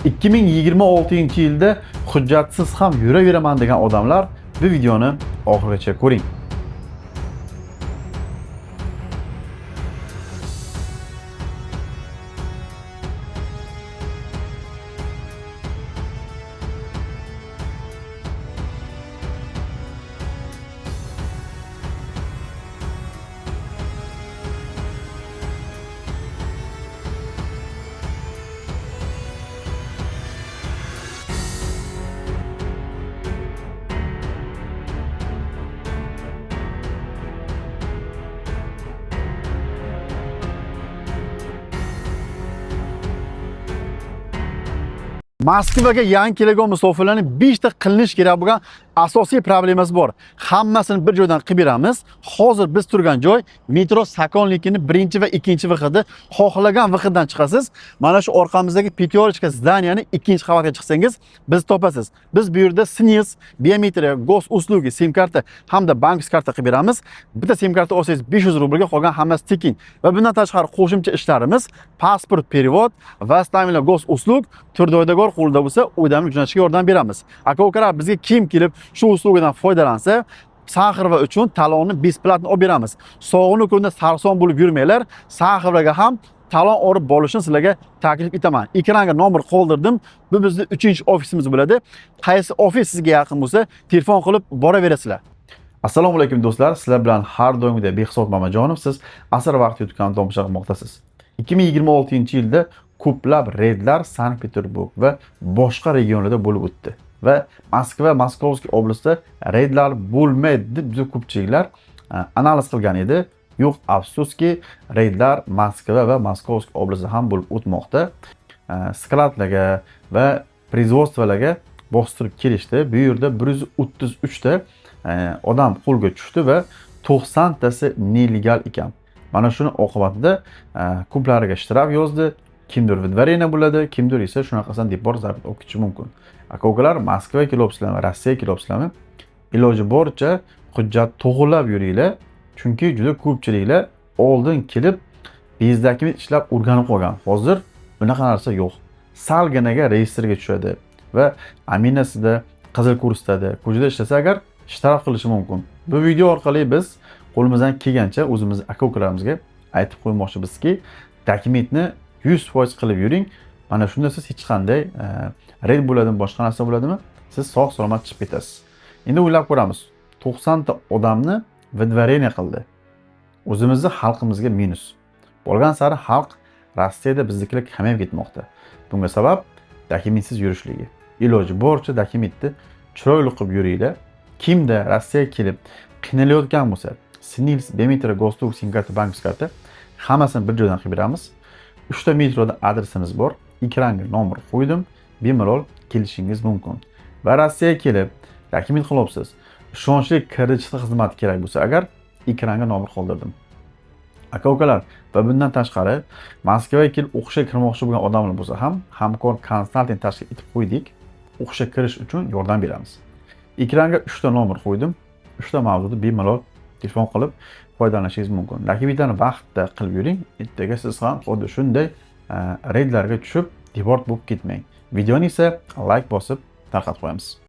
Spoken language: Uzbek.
2026-yilda hujjatsiz ham yuraveraman degan odamlar bu videoni oxirigacha ko'ring. Moskvaga yangi kelgan musofirlarning 5 ta qilinish kerak bo'lgan asosiy problemasi bor. Hammasini bir joydan qilib beramiz. Hozir biz turgan joy metro Sokolnikini 1 va 2 vxidi. Xohlagan vxidan chiqasiz. Mana shu orqamizdagi Pyaterochka zdaniyani 2-qavatga chiqsangiz, biz topasiz. Biz bu yerda SNILS, biometriya, госуслуги, sim karta hamda bank karta qilib beramiz. Bitta sim karta olsangiz 500 rublga, qolgan hammasi tekin. Va bundan tashqari qo'shimcha ishlarimiz pasport перевод va stamina госуслуг turdoydagor qo'lida bo'lsa, odamni jo'natishga yordam beramiz. Aka-ukalar, bizga kim kelib shu услуга dan foydalansa, Saxarova uchun talonni бесплатно olib beramiz. Sog'ini kunda sarson bo'lib yurmanglar. Saxarovaga ham talon olib borishni sizlarga taklif etaman. Ekranga nomer qoldirdim. Bu bizning 3-ofisimiz bo'ladi. Qaysi ofis sizga yaqin bo'lsa, telefon qilib boraverasizlar. Assalomu alaykum do'stlar, sizlar bilan har doimgidek Behzod Mamajonov, siz Asr vaqti YouTube kanalini tomosha qilmoqdasiz. 2026-yilda ko'plab reydlar Sankt-Peterburg va boshqa regionlarda bo'lib o'tdi. Va Moskva, Moskovskiy oblastida reydlar bo'lmaydi deb juda ko'pchiliklar analiz qilgan edi. Yo'q, afsuski, reydlar Moskva va Moskovskiy oblastida ham bo'lib o'tmoqda. Skladlarga va производство larga bostirib kelishdi. Bu yerda 133 ta odam qo'lga tushdi va 90 tasi nelegal ekan. Mana shuni oqibatida ko'plariga shtraf yozdi. Kimdir выдворение bo'ladi, kimdir esa shunaqasidan deport zabt olib ketishi mumkin. Aka-ukalar, Moskvaga kelyapsizlarmi, Rossiyaga kelyapsizlarmi? Iloji boricha hujjat to'g'rilab yuringlar, chunki juda ko'pchiliklar oldin kelib без документ ishlab o'rganib qolgan. Hozir bunaqa narsa yo'q. Salginaga reyestrga tushadi va aminasida qizil ko'rsatadi. Ko'chada ishlasa agar shtraf qilishi mumkin. Bu video orqali biz qo'limizdan kelgancha o'zimiz aka-ukalarimizga aytib qo'ymoqchimizki, dokumentni 100% qilib yuring. Mana shunda siz hech qanday reyd bo'ladimi, boshqa narsa bo'ladimi, siz sog' salomat chiqib ketasiz. Endi o'ylab ko'ramiz. 90 ta odamni выдворение qildi. O'zimizni xalqimizga minus. Bo'lgan sari xalq Rossiyada biznikilar kamayib ketmoqda. Bunga sabab dokumentsiz yurishligi. Iloji boricha dokumentni chiroyli qilib yuringlar. Kimda Rossiyaga kelib qiynalayotgan bo'lsa, SNILS, biometriya, госуслуг, sim karta, bank karta hammasini bir joydan qilib beramiz. 3 ta metroda adresimiz bor. Ekranga nomer qo'ydim. Bemalol kelishingiz mumkin. Va Rossiyaga kelib dokument qilyapsiz. Ishonchli kredit xizmati kerak bo'lsa agar ekranga nomer qoldirdim. Aka-ukalar, va bundan tashqari Moskvaga kelib o'qishga kirmoqchi bo'lgan odamlar bo'lsa ham hamkor konsalting tashkil etib qo'ydik. O'qishga kirish uchun yordam beramiz. Ekranga 3 ta nomer qo'ydim. 3 ta mavzuda bemalol telefon qilib foydalanishingiz mumkin. Dokumentlarni vaqtida qilib yuring. Ertaga siz ham xuddi shunday reydlarga tushib deport bo'lib ketmang. Videoni esa like bosib tarqatib qo'yamiz.